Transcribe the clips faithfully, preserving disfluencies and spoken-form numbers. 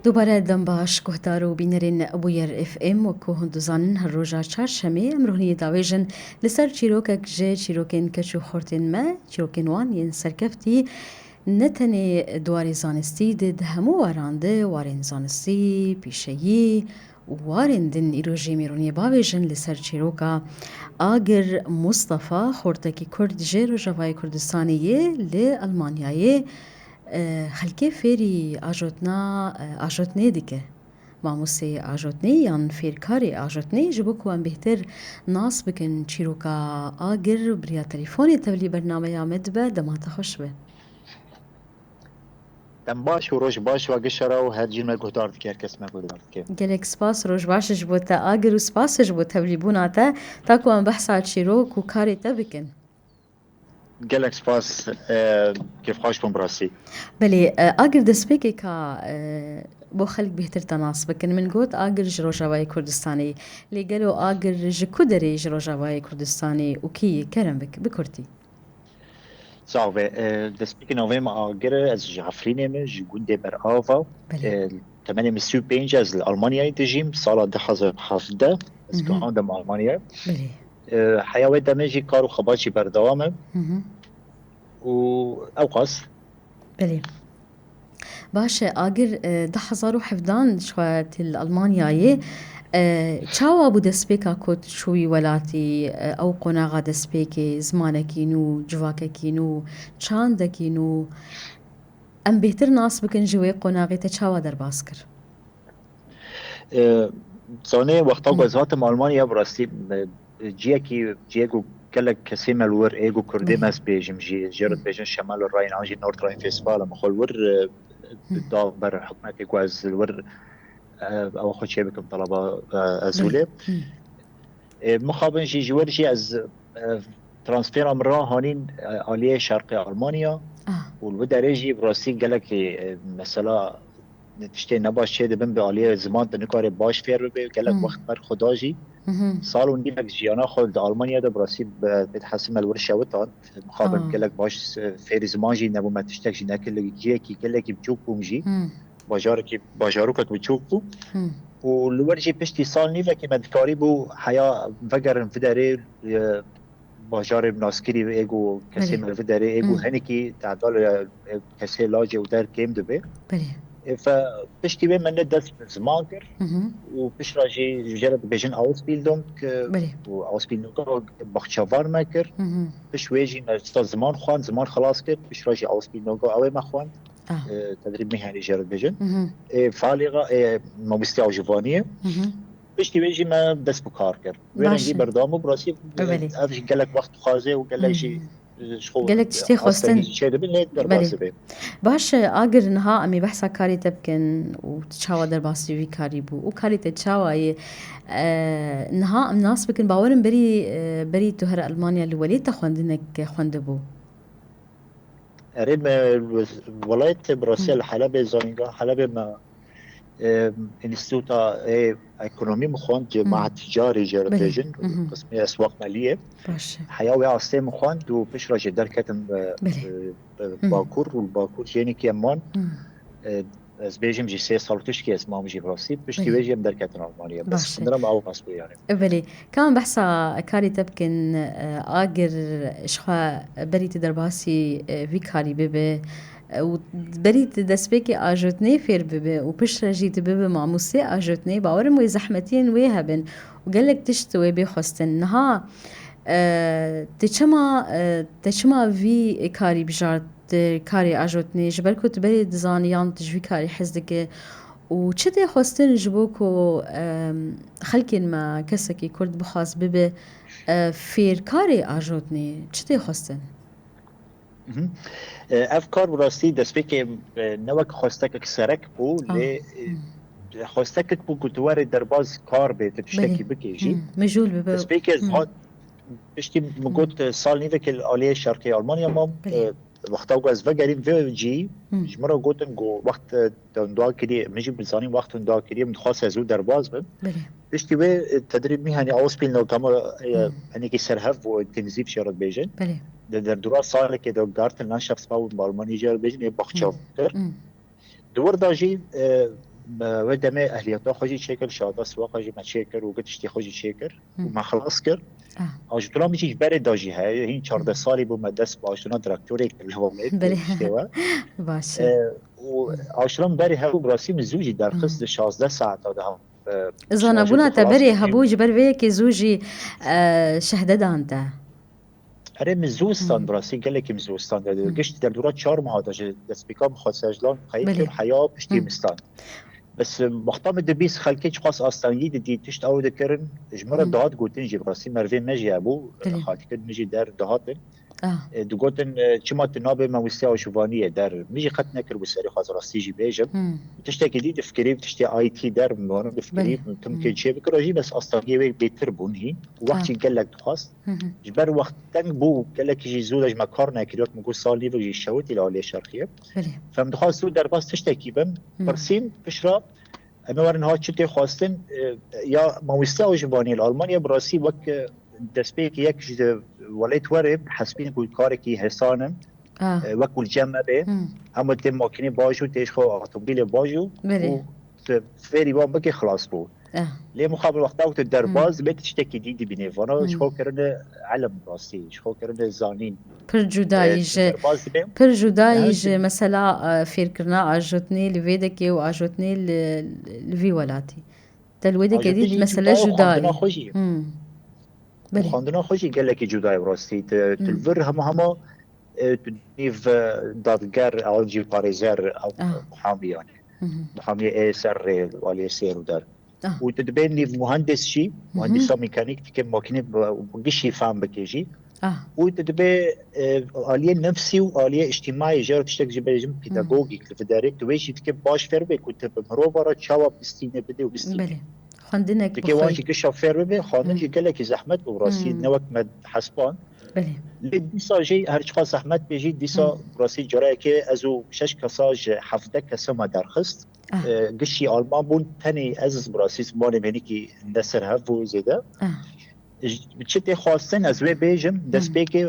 Dubare dem baş, guhdar û bînerên Bûyer F M. Wek ku hûn dizanin, her roja çarşemê em rûniyê davêjin li ser çîrokek ji çîrokên keç û xortên me, çîrokên wan yên serkeftî ne tenê di warê zanistî de, di hemû waran de, warên zanistî, pîşeyî û warên din, îro jî em ê rûniyê bavêjin li ser çîroka Agir Mustafa, xortekî Kurd ji Rojavayê Kurdistanê ye, li Almanyayê. E, xelkê fêrî ajotna, e, ajotnê dike. Mamosteyê ajotnê yan fêrkarê ajotnê, ji bo ku em bêhtir nas bikin çîroka Agir, bi riya telefonê tevlî bernameya me dibe, dema te xweş be. Dem baş û roj baş we gişa re û her cî me guhdar dike, her kes me guhdar dike. Gelek spas, roj baş ji bo te Agir û spas ji bo tevlîbûna te, ta ku em behsa çîrok û karê te bikin. Gelek spas, e, kêfxweş bûm bi rastî. Belê, e, Agir destpêkê ka, e, bo xelk bêhtir te nas bikin. Min got Agir ji Rojavayê Kurdistanê. Lê gelo Agir ji ku derê ji Rojavayê Kurdistanê û kî yê? Kerem bik, bi kurtî. Sax be, e, destpêkê navê min Agir e, ez ji Efrînê me, ji gundê Berava. Belê. E, temenê min sî û pênc, ez li Almanyayê dijîm, sala du hezar hevdeh ez Hı hı. gehandim Almanyayê. Belê. E, heya wê demê jî kar û xebat jî berdewam e. Hı hı. Û ewqas. Belê. Baş e, Agir, e, du hezar û hevdan ji xwe tê li Almanyayê. E, çawa bû destpêka ku tu çûyî welatî, e, ew qonaxa destpêkê, zimanekî nû, civakekî nû, çandekî nû? Em bêhtir nas bikin ji wê qonaxê te çawa derbas kir? E, zanê, wexta ku Hı. ez hatim Almanya, bi rastî, e, ciyekî, ciyek û gelek kesê me li wir ê ku Kurdê Belê. me ez bêjim jî, jê re Hı. dibêjin Şemal Rhein an jî Nordrhein-Westfalen, min xwe li wir, e, Hı. da ber hikûmetê ku ez li wir, e, ew xwe çê bikim, talaba, e, ezûlê. Belê. Hı. E, mixabin jî ji wir jî ez, e, transfera min ra hanîn, e, aliyê şerqê Almanya Ah. û li wî derê jî bi rastî gelekî, e, mesela tiştê nebaş çê dibin bi aliyê ziman tu nikarê baş fêr bibe, gelek Hmm. wext ber xwe da jî. Mhm. Sal û nîvek jiyana xwe di Almanya de bi rastî bi, bi hesî me li wir şewitan. Mixabin Ah. gelek baş, e, fêrî ziman jî nebûme, tiştek jî nekir, li ciyekî gelekî biçûk bûm jî. Hmm. Bajarekî, bajarokek biçûk bû. Hmm. Û li wir jî piştî sal nîvekî me dikarîbû heya vegerin vê derê, e, bajarê naskirî ê ku kesê Belê. me li vê derê ê ku Hmm. hinekî tevdal, e, kesê lacê û der kêm dibe. Belê. E, fe, piştî wê me ne dest bi ziman kir Mhm. û pişra jî jê re dibêjin Ausbildung, e, Belê. û Ausbildung baxçevar me kir. Mhm. Piş wê jî me sta ziman xwend, ziman xilas kir, pişra jî Ausbildung ew ê me xwend. Ah. E, tedrîb mîhanî jê re dibêjin. Mhm. E, faliga, e, mamostiya avjivaniyê. Mhm. Piştî wê jî me dest bi kar kir. Wê Baş rengî e. berdewam bû, bi rastî, E, belê. ev jî gelek wext dixwaze û gelek jî, Hmm. e, ji xwe Gelek tiştê astengî xwestin. jî çêdibin, lê derbas Belê. dibe. Baş e, Agir, niha em ê behsa karê te bikin û tu çawa derbasî vî karî bû û karê te çawa ye? E, niha em nas bikin, bawerim berî, e, berî tu here Almanya li welêt te xwendinek xwendibû. Erê, me welayet te bi rastî Hmm. li Helebê, zanîngeha Helebê me, e, Înstîtuta, e, Ekonomî min xwend, Hı. Meha Ticarê jê re Belê. dibêjin, Mhm. qismê Eswaq Meliyê. Baş e. Heya wê astê min xwend û piştre jî derketim, e, Belê. e, e, Hı. Bakur û li Bakur jê hinekî em man. Hı. E, ez bêjim jî sê sal û tişkî ez mam jî bi rastî. Piştî Belê. wê jî em derketin Almanya. Bes Baş e. xwendina me ew qas bû yani. E, belê. Ka em behsa karê te bikin, e, Agir, ji xwe berî tu derbasî, e, vî karî bibe, e, û berî tu destpêkê ajotnê fêr bibe û piştre jî tu bibe mamostê ajotnê, bawerim wê zehmetiyên wê hebin û gelek tişt wê bê xwestin. Niha, e, tu çima, e, te çima vî karî bijart, karê ajotnê, ji ber ku tu berê dizanî yan tu ji vî karî hez dike û çi tê xwestin ji bo ku, em, xelkên me, kesekî Kurd bixwaz bibe, e, fêrkarê ajotnê, çi tê xwestin? Mhm. E, ev kar bi rastî destpêkê, e, ne wek xwestekek serek bû, Ah. lê, e, Hmm. xwestekek bû ku tu were derbaz kar bê, tu tiştekî Belê. bikê jî. Hmm. Mijûl bibe. Destpêkê ez Hmm. hat, piştî min Hmm. got, e, sal nîvekê li aliyê şerqê Almanya mam, Belê. e, wexta ku ez vegerîm vê cî, Hmm. ji min re gotin ku wext, e, te hunda kiriye, min jî bizanîn wext hunda kiriye, min dixwest ez zû derbaz bim. Belê. Piştî wê, e, tedrîb mîhanî Ausbildung ama, e, Hmm. hinekî serhev bû, intensîv jê re dibêjin. Belê. Di derdora salekê de Gartenlandschaftsbau in Almanya jê re dibêjin, ê baxçe Hmm. kir. Hmm. Di wir de jî, e, Bi wê demê ehliyeta xwe jî çêkir, şahada siwaqa jî me çêkir û gi tiştê xwe jî çêkir û me xilas kir. Ah. Ajotina min jî ji berê de jî heye, hîn çardeh salî bû me dest bi ajotina direktorê kir li Wanê, Belê. tiştê we. Baş e. E, û ajotina min berê hebû, bi rastî min zû jî derxist, Hmm. di şazdeh saeta de hebû. E, Zanabûna şarjê te xwe berê xilas hebû, ji ber vê yekê zû jî, e, şehde dan te. Erê, min zû stand, Hmm. bi rastî gelekî min zû stand. Hmm. Gişt derdora çar meha de ji destpêka min xwe serjilan qeyîd Belê. kir, heya piştî Hmm. min stand. Bes, e, wexta min dibîst xelkê çiqas astengî didî, tişt ew dikirin, ji min re Hmm. dihat gotin jî, bi rastî merivê me jî hebû, Belê. xaltîkên min jî der dihatin. Ah. E, digotin, e, çima tu nabê mamosteya ajotivaniyê der? Min jî qet nekiribû serê xwe, ez rastî jî bêjim. Hmm. Tiştekî dî difikirî, tiştê I T der, min difikirî, Belê. tim Hmm. kê çê bikira jî, bes astengiyê wê bêtir bûn hîn. Wext Ah. jî gelek dixwast. Hı hı. Ji ber wext teng bû, gelekî jî zû de ji me kar nekir, wek min got sal nîvek jî şewitî li aliyê şerqiyê. Belê. Fem dixwast zû derbas tiştekî bim, Hı. pirsîm, pişra, em ê werin ha çi tê xwestin, e, ya mamosteya ajotivaniyê li Almanya bi rastî wek, e, destpêkê yek ji welêt werê hesibîn ku karekî hêsan in, Ah. e, wek ku li cem me bê, Hmm. hema tê makînê baş û tê ji xwe otomobîlê baş û, Belê. û tu fêrî wan bikê xilas bû. Ah. Lê mixabin wexta ku tu derbaz Hmm. dibê, tu tiştekî dî dibînê. Vana ji Hmm. xwe kirine elm rastî, ji xwe kirine zanîn. Pir cudayî E, tu ji, derbaz dibê. pir cudayî Ehe, ji tu mesela, e, fêrkirina ajotinê li vê dekê û ajotinê li, li vî welatî. Te li wê dekê Ajotinê dît jî mesele cuda ye, judayî. xwendina xwe jî. Hmm. Belê. Xwendina xwe jî gelekî cuda ye bi rastî. Tu, tu Hmm. li vir hema hema, e, tu nîv, e, dadger, an jî parêzer, ew Ah. muhamî yani. Hı hı. Muhamiyê ê ser rê, aliyê sêr û der. Ah. Û tu dibê nîv muhendis jî, Hı hı. muhendisa mîkanîk dike, makîne bi, bi gişî fam bike jî. Ah. Û tu dibê, e, aliyê nefsî û aliyê îctîmaî jê re tiştek jî bêjim Hı. pedagogîk li vê derê. Tu wê jî dike baş fêr be ku tu bi mirova re çawa bistîne bidê û bistîne. Belê. Xwendinek Dike wan bixwî. jî gişa fêr bibe, xwendin Hı. jî gelekî zehmet bû rastî, Hı. ne wek me hespan. Belê. Lê dîsa jî her çiqas zehmet bê jî, dîsa Hı. rastî carayekê ez û şeş kesa ji hevdeh kesa me derxist. Ah. E, gişî Alman bûn, tenê ez bi rastî zimanê me hinekî ne ser hev bû zêde. Ah. Ji, çi tê xwestin ez wê bêjim, Hı. destpêkê,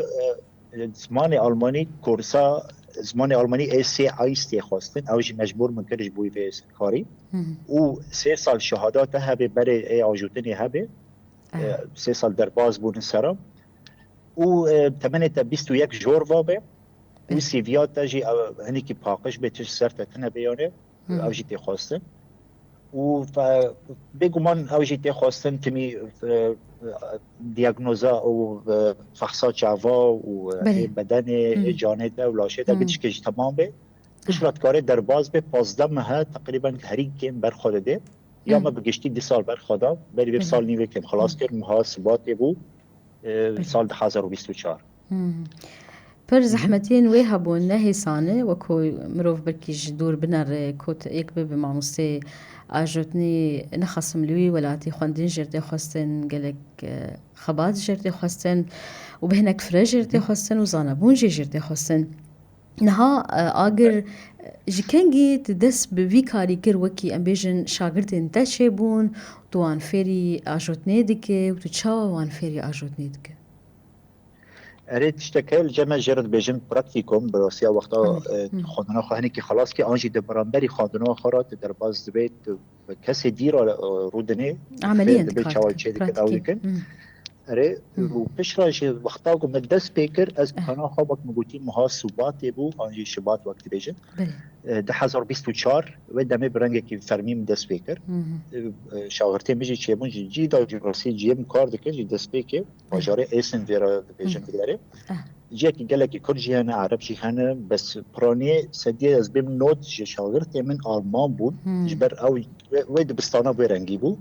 e, zimanê Almanî, kursa zimanê Almanî A C eins tê xwestin, ew jî mecbûr min kir ji bo vê karî. Hı. Û sê sal şehada te hebe berê ê ajotinê hebe. Ah. E, sê sal derbaz bûn sera. Û, e, temenê te bîst û yek jor va be. Û Belê. C V'ya te jî, e, hinekî paqij be, tişt ser te tune be yani. Hı. Ew jî tê xwestin. Û fe-, bêguman ew jî tê xwestin timî, e, diagnoza û, e, fehsa çava û, e, Belê. ê bedenê, Hı. ê canê te û laşê te Hı. gişkê jî temam be. Piştre dikare derbaz be, pazdeh mehe teqrîben herî kêm ber xwe dide. Ya Hı. me bi giştî du sal ber xwe da, berî vê Belê. sal nîvekê em xilas Hı. kir, meha Sibatê bû, e, Belê. sal du hazar û bîst û çar. Hı. Pir Hı hı. zehmetiyên wê hebûn, ne hêsan e, wek ku mirov belkî ji dûr binere, ku tu yek bibe mamosteyê ajotinî, nexasim li wî welatî xwendin jê re tê xwestin, gelek, e, xebat jê re tê xwestin û bi hinek fire jê re tê Hı hı. xwestin û zanebûn jî jê re tê xwestin. Niha, e, Agir, e, ji kengî tu dest bi vî karî kir, wekî em bêjin şagirdên te çêbûn, tu wan fêrî ajotinê dike û tu çawa wan fêrî ajotinê dike? Erê, tiştek heye li cem me jê re dibêjin praktîkum, bi rastiya wexta, Anladım. e, Hı. xwendina xwe hinekî xelas kir, an jî di beramberî xwendina xwe re tu derbas dibê, tu kesê dî re, e, rûdinê, Ameliyen fêr dibê dikar çawa dikin, çê dikin, ew pratikî. dikin. Hı. Erê, Hı. û piştre jî wexta ku min dest pê kir, ez Eh. kana xwe wek min gotî meha Sibatê bû, an jî Şibat wek dibêjin. Belê. E, du hazar bîst û çar, wê demê bi rengekî fermî min dest pê kir. Hı hı. E, e, şagirtê min jî çêbûn ji cî de, jî rastî cihê min kar dikir, ji destpêkê, Belê. bajarê Essen vê re dibêjin Hı. vê derê. Ah. Cihekî gelekî Kurd jî hene, Ereb jî hene, bes piraniyê sediyê ez bêm nod ji şagirtê min Alman bûn, Hmm. ji ber ew wê, wê dibistana wê rengî bû.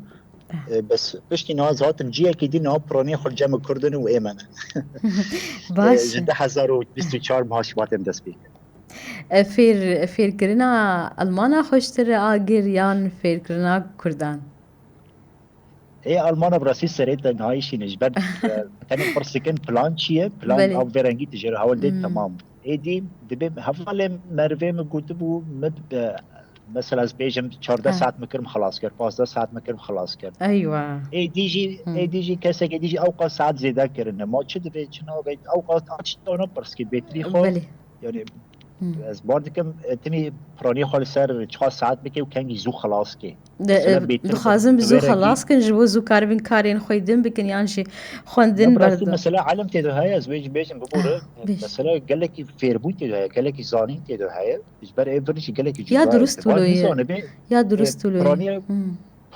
Ah. E, bes piştî niha ez hatim cihekî dî, niha piraniyê xwe li cem Kurd in û ê me ne. Baş E, e. Ji du hezar û bîst û çar meha Şibatê em dest pê kir. E, fêr, fêrkirina Almana xweştir e agir yan fêrkirina Kurdan? Ê Almana bi rastî serê te nayişîne ji ber, e, tenê pirs dikin plan çi ye? Plan Belê. ew vê rengî tu jê re hewl dê Hmm. temam. Êdî dibê hevalê merivê min gotibû, min, e, mesela ez bêjim çardeh Ha. saet min kirim xilas kir, pazdeh saet min kirim xilas kir. Eywa. Êdî jî, Hmm. êdî jî kesekê dî jî ew qas saet zêde kirine. Ma çi dibê, çi nabe? Ew qas aç dana pirs kir bêtirî xwe. Belê. Yani Ez bar dikim, e, tenê piranî xwe li ser çiqas saet bike û kengî zû xilas ke. De, e, dixwazin bi zû xelas kin, ji bo zû karibin karên xwe din bikin, yan jî xwendin berdo. Mesela elm tê de heye, ez wê jî bêjim bibûre. Mesela gelekî fêrbûn tê de heye, gelekî zanîn tê de heye. Ji ber ê vir jî gelekî cuda ye. Ya durust wilo ye. Ya durust wilo ye.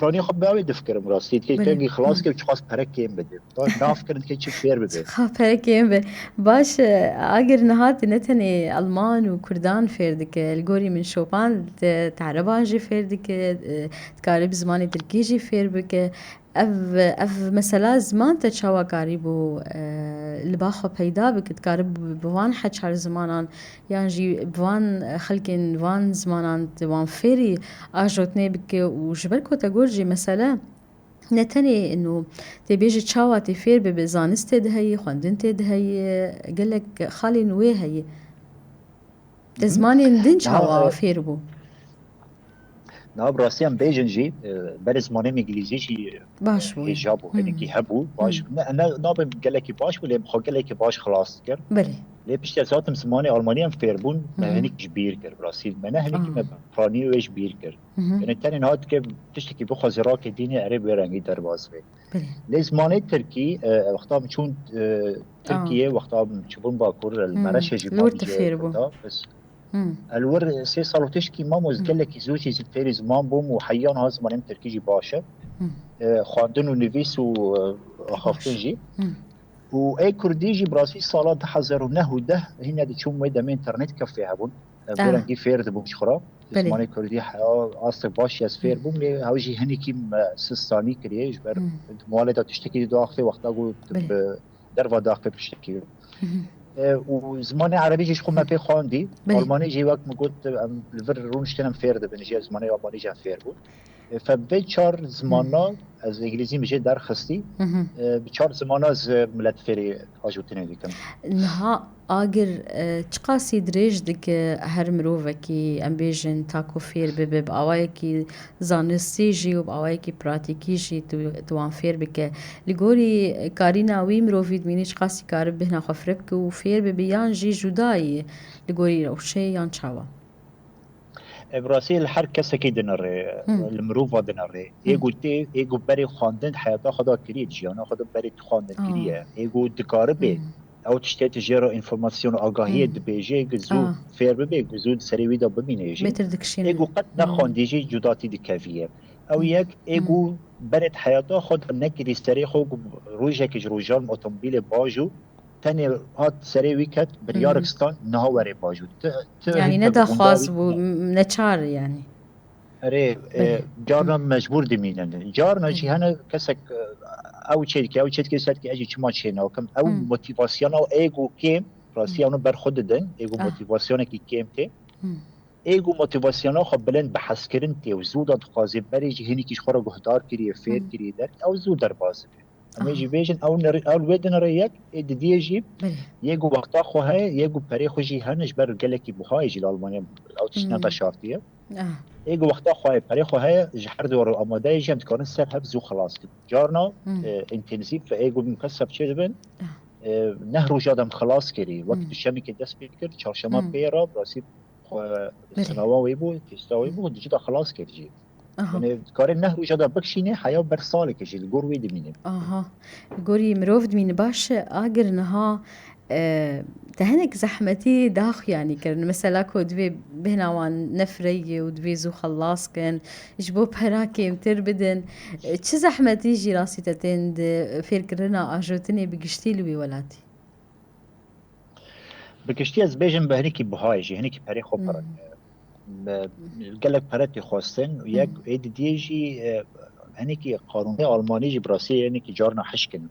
Piranî xwe bi ew ê difikirim rastî. Dikê kengî xilas ke û çiqas pere kêm bide. Nav kirin dikê çi fêr bibe. Çiqas pere kêm be. Baş, e, agir niha tu ne tenê Alman û Kurdan fêr dike. Li gorî min Chopin te, te Ereban jî fêr dike. E, dikare bi zimanê Tirkî jî fêr bike. Ev, ev mesela ziman te çawa karîbû, e, li ba xwe peyda bike? Dikare bi, bi van heçar zimanan yan jî bi van xelkên van zimanan di wan fêrî ajotnê bike û ji ber ku te got jî mesele ne tenê ino tê bêje çawa tê fêr bibe, zanist tê de heye, xwendin tê de heye, gelek xalên wê heye. Te zimanên din çawa fêr bû? Na, bi rastî em bêjin jî, e, berê zimanê min îngilîzî jî, e, baş bû, hêja bû, hinekî hebû, baş bû. Ne, ne, nabê gelekî baş bû, lê xwe gelekî baş xilas dikir. Belê. Lê piştî ez hatim zimanê almanî em fêr bûn, me hinek ji bîr kir, bi rastî. Me ne hinekî me piranî wê ji bîr kir. Yani tenê niha dike tiştekî bixwazî rake dînê erê bi wê rengî derbas bê. Belê. Lê zimanê tirkî, e, wexta min çûn, e, Tirkiye, wexta min çûbûn Bakur, li Mereşê jî li wir te fêr bû. Ez li wir sê sal û tişkî mam û gelekî zû jî fêrî ziman bûm û heya niha zimanê min tirkî jî baş e. E, xwendin û nivîs û, e, axaftin jî. Û ê kurdî jî bi rastî sala du hezar û neh û deh hîne diçûm wê demê înternet kafê hebûn. Vê rengî fêr dibûm ji xwe re. Zimanê kurdî heya astek baş ez fêr bûm, lê ew jî hinekî me sistanî kiriye, ji ber di malê de tiştekî dî daxivê wexta ku tu bi derva daxivê piştekî. E, û zimanê erebî jî ji xwe me pê xwendî. Almanî jî wek min got, em li vir rûniştin em fêr dibin, ji zimanê almanî jî em fêr bûn. E, fe bi vê çar zimana, ez îngilîzî min jê derxistî. E, bi çar zimana ez milet fêrî ajûtinê dikim. Niha agir, e, çiqasî dirêj dike her mirovekî, em bêjin, ta ku fêr bibe, bi awayekî zanistî jî û bi awayekî pratîkî jî tu, tu wan fêr bike. Li gorî karîna wî mirovî dimînî çiqasî karibe bêhna xwe fireh bike û fêr bibe yan jî cuda ye li gorî rewşê yan çawa? E, bi rastî li her kesekî dinere, li mirova dinere. Ê ku tê, ê ku berê xwendin heyata xwe da kiriye, jiyana xwe da berê tu xwendin kiriye. Ê ku dikaribe, ew tiştê tu jê re înformasyon, agahiyê dibêje, ku zû fêr bibe, ku zû di serê wî de bimîne jî. Ê ku qet nexwendî jî cudatî dikeviye. Ew yek, ê ku berê di heyata xwe de nekirî serê xwe, ku rojekê ji rojan otomobîlê bajû, tenê hat serê wî ket, biryarek stan, niha were bajû. Ti, ti Yani ne daxwaz bû, m-, neçar yani. Erê, e, carna mecbûr dimînin. Carna jî hene kesek, e, ew çê dike, ew çê dike, ser dike, ez jî çima çê nakim. Ew motivasyona ego kêm, rastî ew ber xwe didin, ego motivasyonekî kêm tê. Ego motivasyona xwe bilind bi hezkirin tê û zû da dixwaze berê jî hinekî ji xwe re guhdar kiriye, fêr kiriye derg, ew zû derbas dibe. Em ê jî bêjin, ew nir-, ew li wê dinire yek, ê didiyê jî, yê ku wexta xwe heye, yê ku perê xwe jî hene, ji ber gelekî buha ye jî li Almanya ew tişt neveşartiye. Ê ku wexta xwe heye, perê xwe heye, ji her du re amade ye jî em dikarin ser hev zû xilas kin. Carna, e, întênsîf ve ê ku mukesef çê dibin, e, neh roja de em xilas kirî. Wek duşemekê dest pê kir, çarşema pê re, bi rastî xwe sinawa wê bû, testa wê bû, di cida xilas kir jî. Yani, dikarê neh roja da bikşînê, heya ber salekê jî li gor wê dimîne. Aha. Li gorî mirov dimîne. Baş e, agir niha, e, te hinek zehmetî daxuyanî kirin. Mesela ku divê bêhna wan nefireyê û divê zû xelas kin, ji bo pera kêmtir bidin. E, çi zehmetî jî rastî te tên di fêrkirina ajotinê bi giştî li wî welatî? Bi giştî ez bêjim bi hinekî buhayê jî, hinekî perê xwe pir in. Bi gelek pere tê xwestin û yek ê didiyê jî, e, hinekî qanûnê Almanî jî bi rastî hinekî carna hişk in.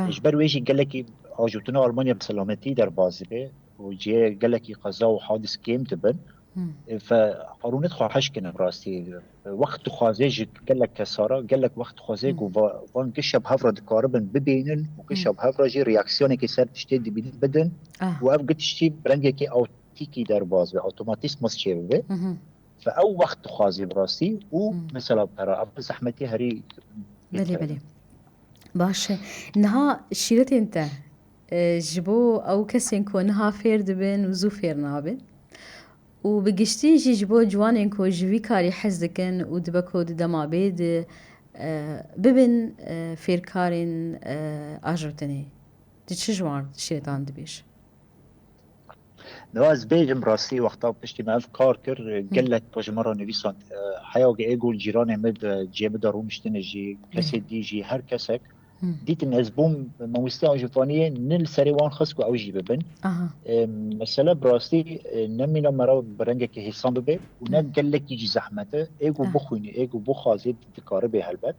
Ji ber wê jî gelekî ajotina Almanya bi selametî derbas dibe û cihê gelekî qeza û hadis kêm dibin. E, fe qanûnê xwe hişk in bi rastî. Wext dixwaze ji gelek kesa re, gelek wext dixwaze ku va-, van gişe bi hev re dikaribin bibînin û gişe bi hev re jî reaksiyonekê ser tiştê dibînin bidin û ev gi tiştî bi rengekî awtîkî derbas be, awtomatîsmos çêbibe. Fe ew wext dixwaze bi rastî û mesela pera, ev zehmetî herî Belê, belê. Baş e. Niha şîretên te, e, ji bo ew kesên ku niha fêr dibin û zû fêr nabin, Û bi giştî jî ji bo ciwanên ku ji vî karî hez dikin û dibe ku di dema bê de, e, bibin, e, fêrkarên, e, ajotinê. Tu çi ji wan şêtan dibêj? Niha ez bêjim rastî wexta piştî me ev kar kir, gelek ji me re nivîsand. E, heya êgo cîranê min de cê min de rûniştine jî, kesê dî jî, her kesek. Dîtin ez bûm mamoste ajotiniyê, ne li serê wan xist ku ew jî bibin. E, mesele bi rastî, e, ne mîna me re bi rengekî hêsan bibe û ne gelekî jî zehmet e. Êgo bixwînî, êgo bixwazê dikaribe helbet.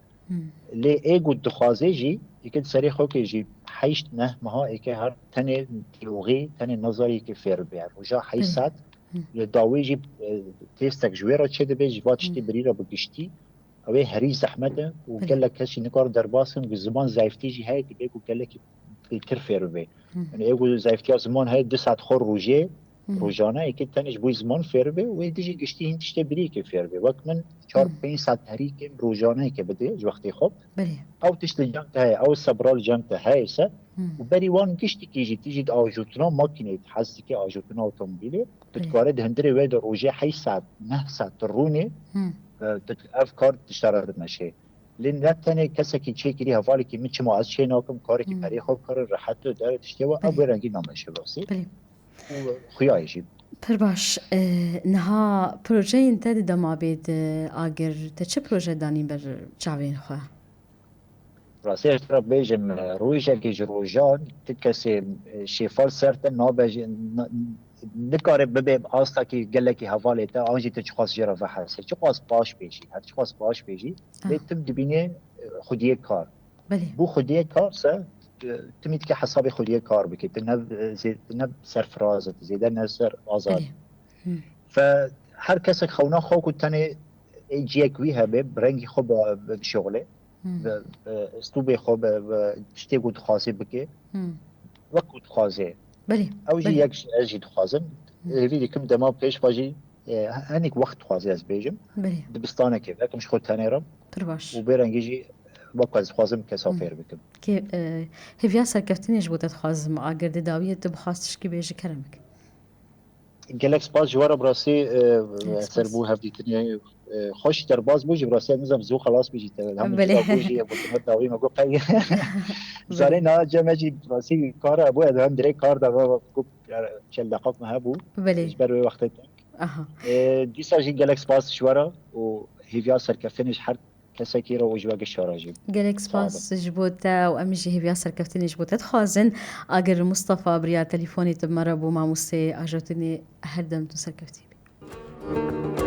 Lê êgo dixwazê jî, êkê di serê xwe ke jî heşt neh meha êkê her tenê teorî, tenê nazarî êkê fêr bibe. Roja heşt saet li dawî jî, e, têstek ji wê re çêdibe, ji va tiştê birî re bi giştî. Ew ê herî zehmet e û gelek kes jî nikare derbas kin, ku ziman zayîftî jî heye, dibe ku gelekî pêtir fêr bibe. Yani êgo zayîftiya ziman heye, du saet xwe rojê, rojane, êkê tenê ji bo ziman fêr bibe û êdî jî giştî hîn tiştê birî êkê fêr bibe. Wek min çar pênc saet herî kêm rojane êkê bidê ji wextê xwe. Ew tişt li cem te heye, ew sebra li cem te heye se û berî wan giştikî jî, tu jî di ajotina makîneyê, tu hez dikî ajotina otomobîlê, tu dikare di hundirê wê de rojê heşt saet, neh saet tu rûnê, e, tu ev kar tişta re dimeşê. Lê ne tenê kesekî çêkirî hevalekî min çima ez çê nakim, karekî perê xwe bikare, rehet û dere tiştê we, ev wê rengî nameşe rastî. Û xuya ye jî. Pir baş. E, niha projeyên te di dema bê de Agir, te çi proje danîn ber çavên xwe? Rastî ez te re bêjim, e, rojekê ji rojan ti kesê, e, şêfal ser te nabe jî, na-, nikare bibe astakî gelekî hevalê te, an jî tu çiqas jê re vehesê. Çiqas baş bêjî, her çiqas baş bêjî, lê tim dibînê, e, xwediyê kar. Belê. Bû xwediyê kar se, e, timî dike hesabê xwediyê kar bike. Tu ne, e, zê-, tu ne serfiraz e, tu zêde ne ser azad. Belê. Fe her kesek xewna xwe ku tenê ê ciyek wî hebe, bi rengî xwe bi, bi, bişixulê, bi, bi, stûbê xwe bi, bi tiştê ku dixwazê bike, wek ku dixwazê. Belê, Ew jî belê. Yek ji ez jî dixwazim. Hêvî dikim dema pêş xwe jî, e, hinek wext dixwazê ez bêjim. Belê. Dibistanekê vekim ji xwe tenê re. Pir baş. Û bê rengî jî wek ku ez dixwazim kesa fêr bikim. Kê, e, hêviya serkeftinê ji bo te dixwazim, agir di dawiyê tu bixwaz tişkî bêjî kerem bike. Gelek spas ji we re bi rastî, e, Gelek spas. Ser bû hevdîtinê, e, xweş derbas bû jî bi rastî ez nizam zû xelas bî jî te. Hemû Belê. Cîra bû jî, e, gotina dawî me got qey. Zarê niha cem me jî bi rastî kar hebû, ez hem dirêk kar da me got, ya, çel deqaq me hebû. Belê. Ji ber wê wextê te. Aha. E, dîsa jî gelek spas ji we re û hêviya serkeftinê ji her kesekî re û ji we gişa re jî. Gelek spas ji bo te û em jî hêviya serkeftinê ji bo te dixwazin. Agir Mustafa bi riya telefonê tu bi me re bû, mamostê ajotinê, her dem tu serkeftî bî.